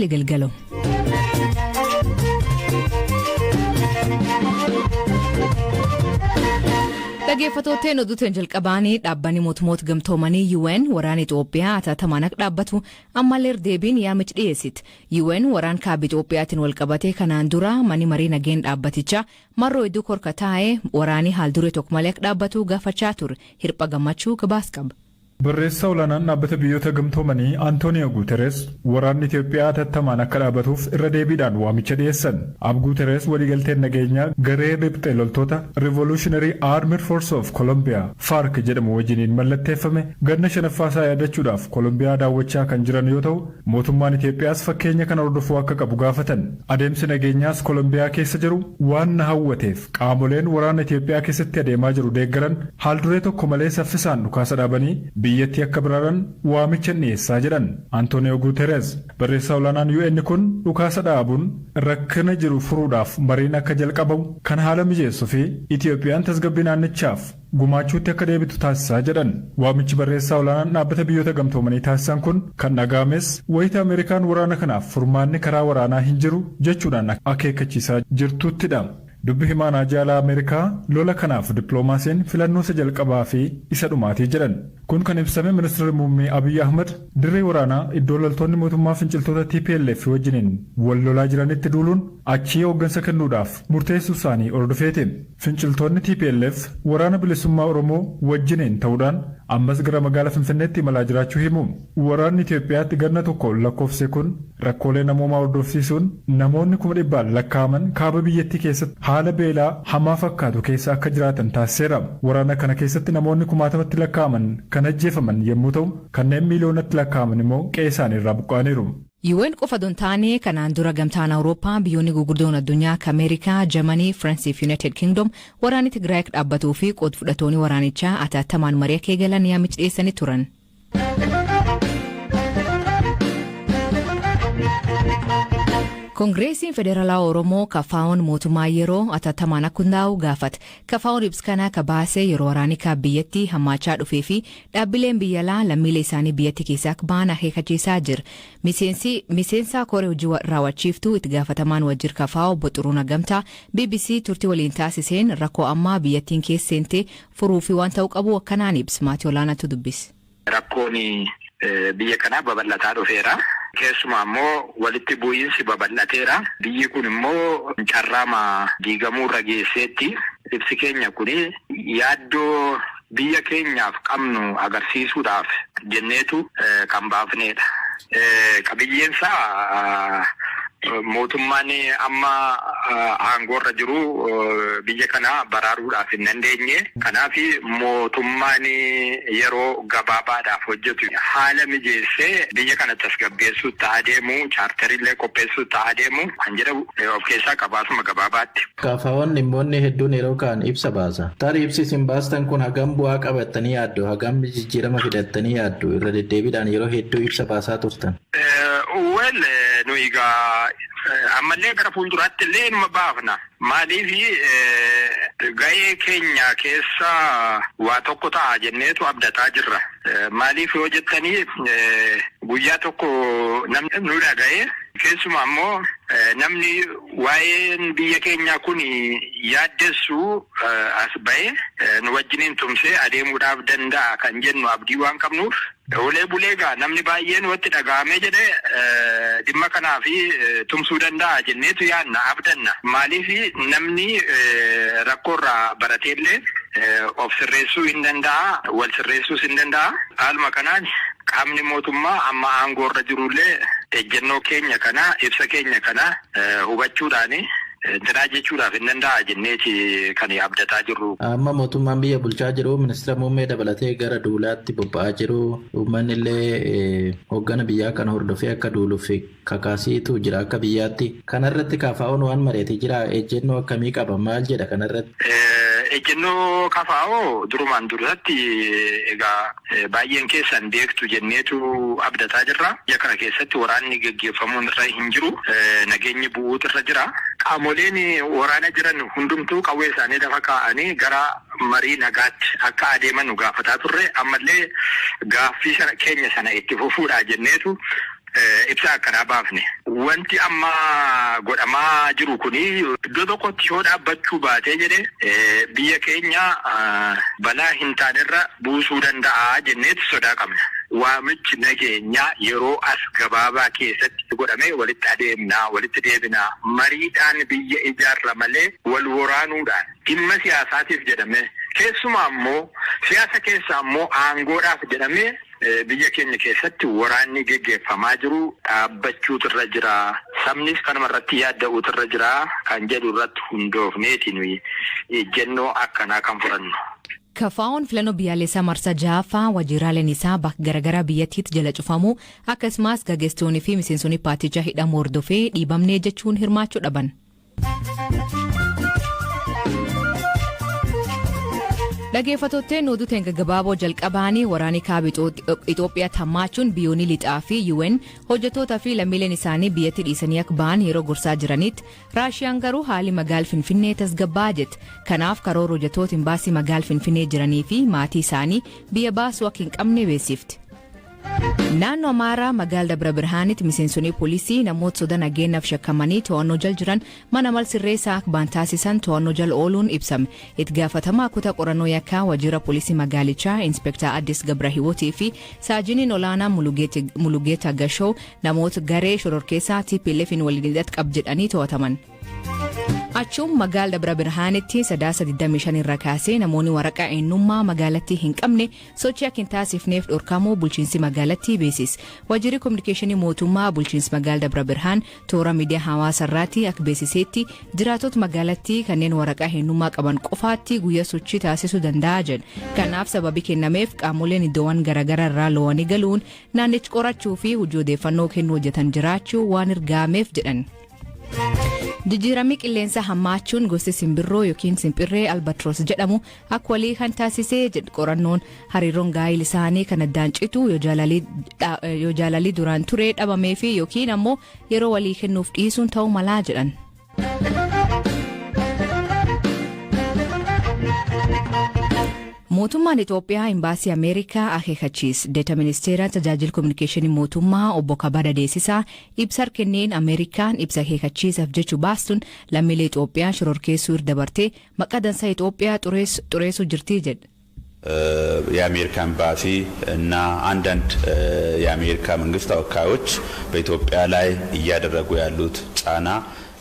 Galgalo. Dhaggeeffattootni oduutiin jalqabaanii dhaabbanni mootummoota gamtoomanii UN waraana Itoophiyaa atattamaan akka dhaabbatu ammallee deebiin yaamicha dhiyeessiti. UN waraan kaaba Itoophiyaatiin walqabatee kanaan dura manni marii nageen dhaabbatichaa marroo hedduu korka taa'ee waraanii haal duree tokko malee akka dhaabbatu gaafachaa ture. Hirpha Gammachuu gabaas qaba. Barreessaa olaanaan dhaabbata biyyoota gamtoomanii Antooniyo Guuteres waraanni Itoophiyaa atattamaan akka dhaabatuuf irra deebiidhaan waamicha dhiyeessan. Ab Guuteres waliigalteen nageenyaa garee riphxee loltoota Revolutionary Armed Force of Colombia FARC jedhamu wajjiniin mallatteeffame ganna shanaffaa isaa yaadachuudhaaf Kolombiyaa daawwachaa kan jiran yoo ta'u, mootummaan Itoophiyaas fakkeenya kana hordofuu akka qabu gaafatan. Adeemsi nageenyaas Kolombiyaa keessa jiru waan na hawwateef qaamoleen waraana Itoophiyaa keessatti adeemaa jiru deeggaran haal duree tokko malee saffisaan dhukaasa dhaabanii biyyattii akka biraaran waamicha dhiyeessaa jedhan Antooniyo Guuteres. Barreessaa olaanaan UN kun dhukaasa dhaabuun rakkina jiru furuudhaaf mariin akka jalqabamu kan haala mijeessuu fi Itoophiyaan tasgabbii naannichaaf gumaachuutti akka deebitu taasisaa jedhan. Waamichi barreessaa olaanaan dhaabbata biyyoota gamtoomanii taasisan kun kan dhaga'ames wayita Ameerikaan waraana kanaaf furmaanni karaa waraanaa hin jiru jechuudhaan akeekkachiisaa jirtuttidha. Dubbi himaan jaalaa Ameerikaa lola kanaaf dippiloomaasiin filannoo isa jalqabaa fi isa dhumaatii jedhan. Kun kan ibsame ministeerri muummee Abiyyi Ahmad dirree waraanaa iddoo loltoonni mootummaa finciltoota TPLF wajjiniin wal lolaa jiranitti duuluun achii hooggansa kennuudhaaf murteessuu isaanii hordofeeti. Finciltoonni TPLF waraana bilisummaa Oromoo wajjiniin ta'uudhaan ammas gara magaalaa Finfinneetti imalaa jiraachuu himu. Waraanni Itoophiyaatti ganna tokko lakkoofse kun rakkoolee namoomaa hordofsiisuun namoonni 100,000 lakkaa'aman kaaba biyyattii keessatti haala beelaa hamaa fakkaatu keessa akka jiraatan taasiseera. Waraana kana keessatti namoonni kumaatamatti lakkaa'aman kan ajjeefaman yommuu ta'u, kanneen miiliyoonatti lakkaa'aman immoo qe'ee isaanii irraa buqqa'aniiru. UN qofa don taane kanaan dura gamtaan Awurooppaa, biyyoonni gurguddoon addunyaa akka Ameerikaa, Jarmanii, Firansii fi United Kingdom waraanni Tigraay akka dhaabbatuu fi qooda fudhattoonni waraanichaa atattamaan marii akka eegalan yaamicha dhiyeessanii turan. Koongireesiin Federaalaa Oromoo KFO'n mootummaa yeroo atattamaan akka hundaa'u gaafate. KFO'n ibsa kana akka baasee yeroo waraanni kaaba biyyattii hammaachaa dhufee fi dhaabbileen biyya alaa lammiilee isaanii biyyattii keessaa akka ba'an akeekkachiisaa jira. Miseensa koree hojii raawwachiiftuu itti gaafatamaan waajjira KFO obbo Xuruuna Gamtaa BBC turtii waliin taasiseen rakkoo ammaa biyyattiin keessa seentee furuu fi waan ta'uu qabu akkanaan ibsa. Maatii olaanaatu dubbise. Rakkoon biyya kanaa babal'ataa dhufeera. Keessumaa immoo walitti bu'iinsi babal'ateera. Biyyi kun immoo carraama diigamuurra geesseetti. Ibsi keenya kun yaaddoo biyya keenyaaf qabnu agarsiisuudhaaf jenneetu kan baafnedha. Qabiyyeensaa mootummaan amma aangoorra jiru biyya kana baraaruudhaaf hin dandeenye. Kanaaf mootummaan yeroo gabaabaadhaaf hojjetu haala mijeessee biyya kana tasgabbeessuutti adeemu, chaartarillee qopheessuutti adeemu kan jedhamu of keessaa qabaasuma gabaabaatti. KFO'n dhimmoonni hedduun yeroo kaan ibsa baasa. Tarii ibsi isin baastan kun hagam bu'aa qabattanii yaaddu, hagam jijjiirama fidattanii yaaddu irra deddeebiidhaan yeroo hedduu ibsa baasaa turtan? Well, nuyi egaa ammallee gara fuulduraatti illee inuma baafna. Maaliif ga'ee keenya keessa waa tokko ta'a jenneetu abdataa jirra. Maaliif yoo jettanii, guyyaa tokko namni nu dhaga'e, keessumaa immoo namni waa'een biyya keenyaa kun yaaddessu as ba'e nu wajjiniin tumsee adeemuudhaaf danda'a kan jennu abdii waan qabnuuf, olee bulee gaa namni baay'een watti dhaga'amee jedhe dhimma kanaaf tumsuu danda'a jenneetu yaadna, abdanna. Maaliif namni rakkoorraa barateellee of sirreessuu hin danda'a, wal sirreessuus hin danda'a. Haaluma kanaan qaamni mootummaa amma aangoorra jirullee ejjennoo keenya kana, ibsa keenya kana hubachuudhaani intinaa jechuudhaaf hin danda'a jenneeti kan abdataa jirru. Amma mootummaan biyya bulchaa jiru ministeera muummee dabalatee gara duulaatti bobba'aa jiru. Uummanni illee hooggana biyyaa kana hordofee akka duuluuf kakaasiitu jira akka biyyaatti. Kanarratti KFO'n waan mari'ate jira, ejjennoo akkamii qaba, maal jedha kanarratti? Ejjennoo KFO durumaan duratti egaa baay'een keessan beektu jenneetu abdataa jirra. Biyya kana keessatti waraanni geggeeffamuun irra hin jiru. Nageenyi bu'uutu irra jira. Qaamoleen waraana jiran hundumtuu qawwee isaanii lafa kaa'anii gara marii nagaatti akka adeeman nu gaafataa turre, ammallee gaaffii sana keenya sana itti fufuudha jenneetu Ibsa akkanaa baafne. Wanti amma godhamaa jiru kuni iddoo tokkotti yoo dhaabbachuu baatee jedhe, biyya keenya balaa hin taanerra buusuu danda'a jenneetu sodaa qabna. Waamichi nageenyaa yeroo as gabaabaa keessatti godhamee walitti adeemnaa, walitti deebinaa, mariidhaan biyya ijaarra malee wal waraanuudhaan dhimma siyaasaatiif jedhamee, keessumaa immoo siyaasa keessaa immoo aangoodhaaf jedhamee, biyya keenya keessatti waraanni geggeeffamaa jiru dhaabbachuutu irra jira. Sabnis kanuma irratti yaadda'uutu irra jira kan jedhu irratti hundoofneeti nuyi ejjennoo akkanaa kan fudhannu. KFO'n filannoo biyyaalessaa marsaa ja'affaa waajjiraaleen isaa bakka garaagaraa biyyattiitti jala cufamu, akkasumas gaggeessitoonni fi miseensonni paartichaa hidhamuu hordofee dhiibamnee jechuun hirmaachuu dhaban. Dhaggeeffattootni oduu ta'e gaggabaaboo jalqabaanii, waraanni kaaba Itoophiyaatti hammaachuun biyyoonni lixaa fi UN hojjettoota fi lammiileen isaanii biyyatti dhiisanii akka ba'an yeroo gorsaa jiranitti, Raashiyaan garuu haalli magaala Finfinnee tasgabbaa'aa jetti. Kanaaf karoora hojjettoota imbaasii magaala Finfinnee jiranii fi maatii isaanii biyya baasuu akka hin qabne beeksifti. Naannoo Amaaraa magaala Dabra Birhaanitti miseensonni poolisii namoota soda nageenyaaf shakkamanii to'annoo jala jiran mana mal sirreessaa akka ba'an taasisan to'annoo jala ooluun ibsame. Itti gaafatamaa kutaa qorannoo yakkaa waajjira poolisii magaalichaa Inspektar Addis Gabra Hiwootii fi saajiniin olaanaa Mulugeeta Gashoo namoota garee shororkeessaa TPLF'n waliin hidhata qab jedhanii to'ataman. Achuun magaala Dabra Birhaanitti Sadaasa 25 irra kaasee namoonni waraqaa eenyummaa magaalattii hin qabne sochii akka hin taasifneef dhorkamuu bulchiinsi magaalattii beeksise. Waajjirri kominikeeshinii mootummaa bulchiinsi magaala Dabra Birhaan toora miidiyaa hawaasaa irratti akka beeksisetti, jiraattota magaalattii kanneen waraqaa eenyummaa qaban qofaatti guyyaa sochii taasisuu danda'a jedha. Kanaaf sababii kennameef qaamoleen iddoowwan garaagaraa irraa lo'anii galuun naannicha qorachuu fi hojii odeeffannoo kennuu hojjetan jiraachuu waan ergaameef jedhan. Jijjiiramni qilleensaa hammaachuun gosti simbirroo yookiin simpirree albatroos jedhamu akka walii kan taasisee jedhu qorannoon. Hariiroon gaa'il isaanii kan addaan citu yoo jaalalli duraan ture dhabamee fi yookiin ammoo yeroo walii kennuuf dhiisuun ta'uu malaa jedhan. Mootummaan Itoophiyaa imbaasii Ameerikaa akeekkachiise. Deeta ministeera tajaajila kominikeeshinii mootummaa obbo Kabada Deessisaa ibsa kenneen, Ameerikaan ibsa akeekkachiisaaf jechu baastuun lammiilee Itoophiyaa shororkeessuu irra dabartee maqaa dansaa Itoophiyaa xureessuu jirti jedhe. የአሜሪካ ኤምባሲ እና አንዳንድ የአሜሪካ መንግስት ተወካዮች በኢትዮጵያ ላይ እያደረጉ ያሉት ጫና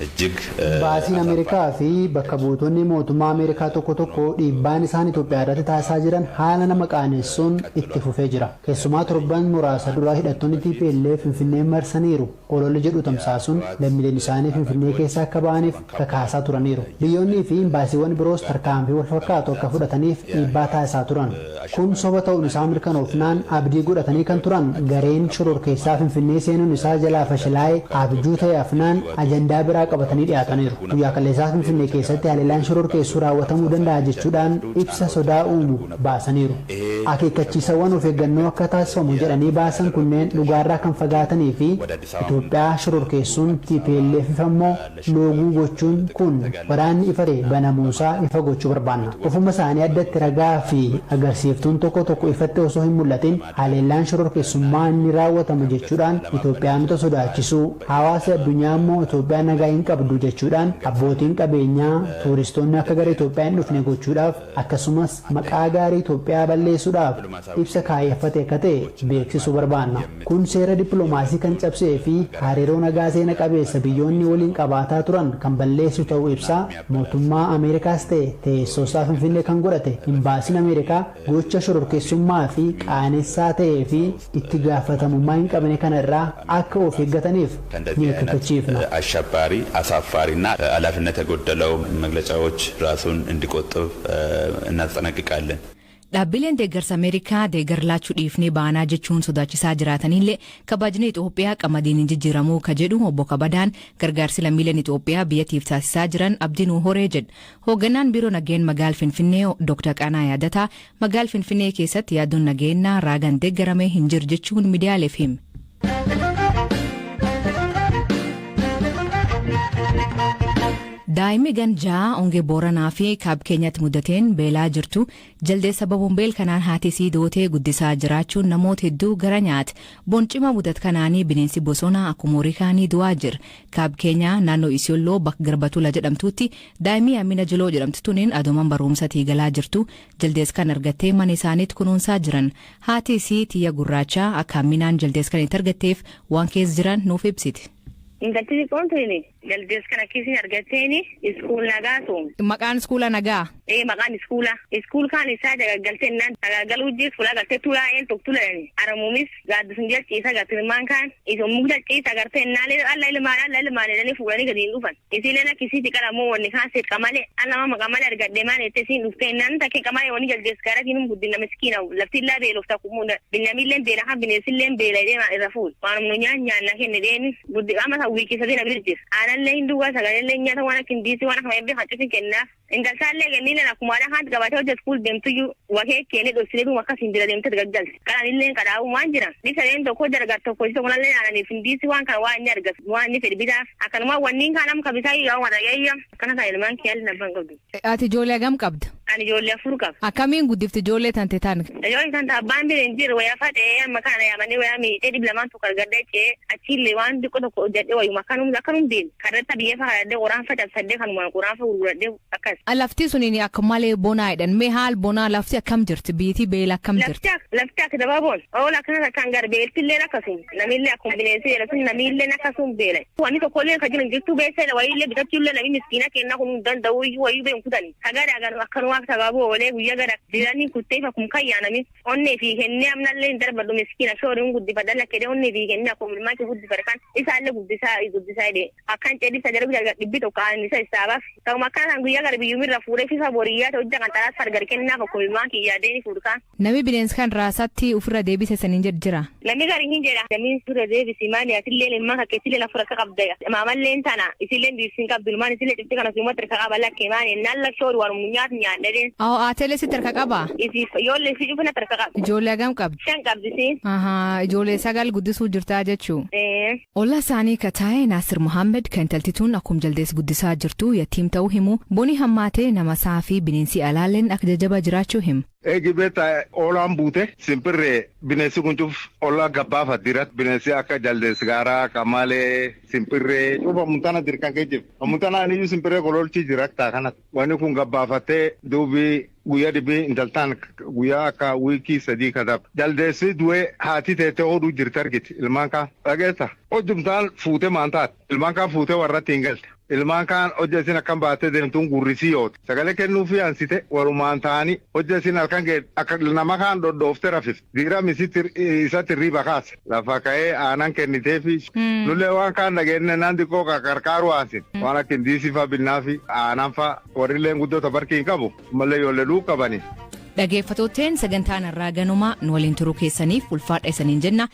እጅግ Imbaasiin Ameerikaa fi bakka buutonni mootummaa Ameerikaa tokko tokko dhiibbaan isaan Itoophiyaa irratti taasisaa jiran haala nama qaanessuun itti fufee jira. Keessumaa torban muraasa dura hidhattoonni TPLF Finfinnee marsaniiru ololli jedhu tamsaasuun lammiileen isaanii Finfinnee keessa akka ba'aniif kakaasaa turaniiru. Biyyoonnii fi imbaasiiwwan biroos tarkaanfii wal fakkaatu akka fudhataniif dhiibbaa taasisaa turan. Kun soba ta'uun isaa mirkanoofnaan abdii godhatanii kan turan gareen shororkeessaa Finfinnee seenuun isaa jalaa fashilaa'ee abjuu ta'e hafnaan ajandaa biraa qabatanii dhiyaataniiru. Guyyaa kaleessaa Finfinnee keessatti haleellaan shororkeessuu raawwatamuu danda'a jechuudhaan ibsa sodaa uumu baasaniiru. Akeekkachiisawwan of eeggannoo akka taasifamu jedhanii baasan kunneen dhugaarraa kan fagaatanii fi Itoophiyaa shororkeessuun TPLF ammoo looguu gochuun kun waraanni ifa ta'e banamuusaa ifa gochuu barbaanna. Ofuma isaanii addatti ragaa fi agarsiiftuun tokko tokko ifatti osoo hin mul'atin haleellaan shororkeessummaa ni raawwatama jechuudhaan Itoophiyaanota sodaachisuu, hawaasi addunyaa immoo Itoophiyaan nagaa hin qabdu jechuudhaan abbootiin qabeenyaa tuuristoonni akka gara Itoophiyaa hin dhufne gochuudhaaf, akkasumas maqaa gaarii Itoophiyaa balleessuudhaaf ibsa kaayyeffate akka ta'e beeksisuu barbaanna. Kun seera dippiloomaasii kan cabsee fi hariiroo nagaa seena qabeessa biyyoonni waliin qabaataa turan kan balleessu ta'uu ibsaa, mootummaa Ameerikaas ta'e teessoo isaa Finfinnee kan godhate imbaasiin Ameerikaa gocha shororkeessummaa fi qaanessaa ta'ee fi itti gaafatamummaa hin qabne kana irraa akka of eeggataniif ni akeekkachiifna. አሸባሪ አሳፋሪና ኃላፊነት የጎደለው መግለጫዎች ራሱን እንዲቆጥብ እናስጠነቅቃለን። Dhaabbileen deeggarsa Ameerikaa deeggar laachuu dhiifnee baanaa jechuun sodaachisaa jiraatanillee, kabajni Itoophiyaa qamadiin hin jijjiiramuu ka jedhu obbo Kabadaan, gargaarsi lammiileen Itoophiyaa biyyattiif taasisaa jiran abdii nuu horee jedha. Hoogganaan biiroo nageen magaala Finfinnee Dr. Qanaa Yaadataa magaala Finfinnee keessatti yaaddoon nageenyaa raagaan deeggarame hin jiru jechuun miidiyaaleef hime. Daa'imni ganjaa hongee Booranaa fi Kaab Keenyatti mudateen beelaa jirtu jaldeessa babuun beel kanaan haati isii dootee guddisaa jiraachuun namoota hedduu gara nyaate. Boncima mudat kanaanii bineensi bosonaa akkuma horii kaanii du'aa jira. Kaab Keenyaa naannoo Isiyolloo bakka Garbatula jedhamtutti daa'imni Amina Jiloo jedhamtu tuniin aduuman barumsatii galaa jirtu jaldeessa kan argattee mana isaaniitti kunuunsaa jiran. Haati isii Tiyya Gurraachaa akka Aminaan jaldeessa kan itti argatteef waan keessa jiran nuuf ibsiti. Intalti xiqqoon tuni jaldeessa kana keessin argatteeni iskuul nagaa sun. Maqaan iskuula nagaa? Ee, maqaan iskuula. Iskuul kaan isaa dagaggaltee naan dagaggaluu jis fuula galtee tulaa een tokko tulani. Aramuumis gaaddisun jalciisa gartilmaan kaan isun mukta ciisa gartee naalee alla ilmaan alla ilmaan jedhanii fuudhanii gadi hin dhufan. Isiileen akka isiiti qaramoo wanni kaan seet qamalee alla mama qamalee argadhe maan jettee isiin dhuftee naan takkee qamalee wanni jaldeessa garatiin hin guddina miskiina lafti illaa beelofta kumuudha. Binnamillee beela kan bineensillee beela jedhee irra fuul. Waanum nu nyaan nyaanna kenne deemi guddi amma san wiikii 3 na bira jira. Aanallee hin duwwaa, sagalee nyaata waan akka hindiisii waan akka mayyabee kan kennaaf. Intalsaallee kenniileen akkuma aadaa kaanti qabatee hojjetu school deemtuyyuu wakee keenee dhoksitee dhuma akkasiin bira deemtee gaggalti. Qaranillee qadaa'uu waan jira. Dhisaleen tokko jargar tokko isa kunallee aananiif hindiisii waan kana waan inni argatu waan inni fedhi bitaaf. Akkanuma wanniin kaan amma kabisaa yoo waan akkana kan ilmaan kiyaalli nabbaan qabdu. Ati ijoollee hagam qabda? Ani ijoollee 4 qaba. Akkamiin guddifti ijoollee tante tan? Ijoolleen tante abbaan bira hin jiru wayaa faca'ee amma kana yaamanii wayaa miicee 200 tokko argadhee ce'ee achiillee waan xiqqoo tokko hojjedhee wayuma akkanum akkanum deemu. Karratti biyya fa'a kadhadhee qoraan facabsadhee kanumaan qoraan fa'a gurguradhee akkas. Lafti suniin akka malee bonaa jedhan, mee haal bonaa lafti akkam jirti, biitii beela akkam jirti? Lafti akka dabaaboon oola akkana kan gar beeltillee akkasuma namillee akkuma bineensi beela sun namillee akkasuma beela. Wanni tokkollee kan jiran jirtu beessa wayiillee bitachuullee namni miskiina kennaa kun danda'u wayii beeku kutani. Sagada agar akkanuma sababu oolee guyyaa gara jiranii kuttee akkuma kayyaa namni onnee fi kennee amnallee hin darbadhu miskiina shooriin guddifadha lakkedee onnee fi kennee akkuma ilmaan kee guddifadha kan isaallee guddisaa guddisaa jedhee akkan cedhisa jedhu 100 isa isaabaaf. Ta'uma akkana guyyaa gara biyyumirra fuudhee fifa boriyyaa ta'u hojja kan xalaas fargar kennaaf akkuma ilmaan kiyyaa deeni fuudhkaan. Namni bineensi kan raasaatti ofirra deebise saniin jedhu jira. Namni gari hin jedha. Namni ofirra deebisi maali atillee ilmaan kakkeessillee lafa rakka qabda. Maamalleen tana isillee diirsiin qabdu ilmaan isillee cifti kana siumatti harka qaba lakkee maali naan lakshoori waan nyaatu nyaadhadeen. Awwa atelee sitti harka qaba? Isiif ijoollee si cufina harka qaba. Ijoollee hagam qabdi? 5 qabdi si. Ahaa, ijoollee 9 guddisuu jirtaa jechuu. Ollaa isaanii ka taa'e Naasir Mohaammed kan intaltituun akkuma jaldees guddisaa jirtu yatiim ta'uu himu, boni hammaatee nama isaa fi bineensi alaalleen akka jajjaba jiraachuu himu. Eegi beektaa oolaan buute simpirree bineensi kun cuf ollaa gabbaafa dirat bineensi akka jaldees gaaraa qamalee simpirree cufa muntana dirqan kee jiru. Muntana aniyyuu simpirree gololchii jira kanatti. Wanni kun gabbaafatee duubi guyyaa dhibii intaltaan guyyaa akka wiikii 3 kadab. Jaldeessi du'ee haati teessee hodhuu jirti argiti ilmaan kaan. Dhageessa hojjumtaan fuutee maantaati ilmaan kaan fuutee warratti hin galte. Ilmaan kaan hojja isin akkam baattee deemtuun gurrisii yooti. Sagalee kennuufii ansite walumaan ta'anii hojja isin halkan ga'e akka nama kaan dhodhooftee rafifte. Diiram isatti hirriba kaase. Lafa ka'ee aanan kenniteefi. Nullee waan kaan dhageenye naan xiqqoo qarqaaru aansin. Waan akka hindiisii fa'a binnaafi aanan fa'a warrilleen guddoota barkii hin qabu. Mallee ijoollee dhuu qabani. Dhaggeeffattootteen, sagantaan irraa ganuma nu waliin turuu keessaniif ulfaadha isaniin jenna.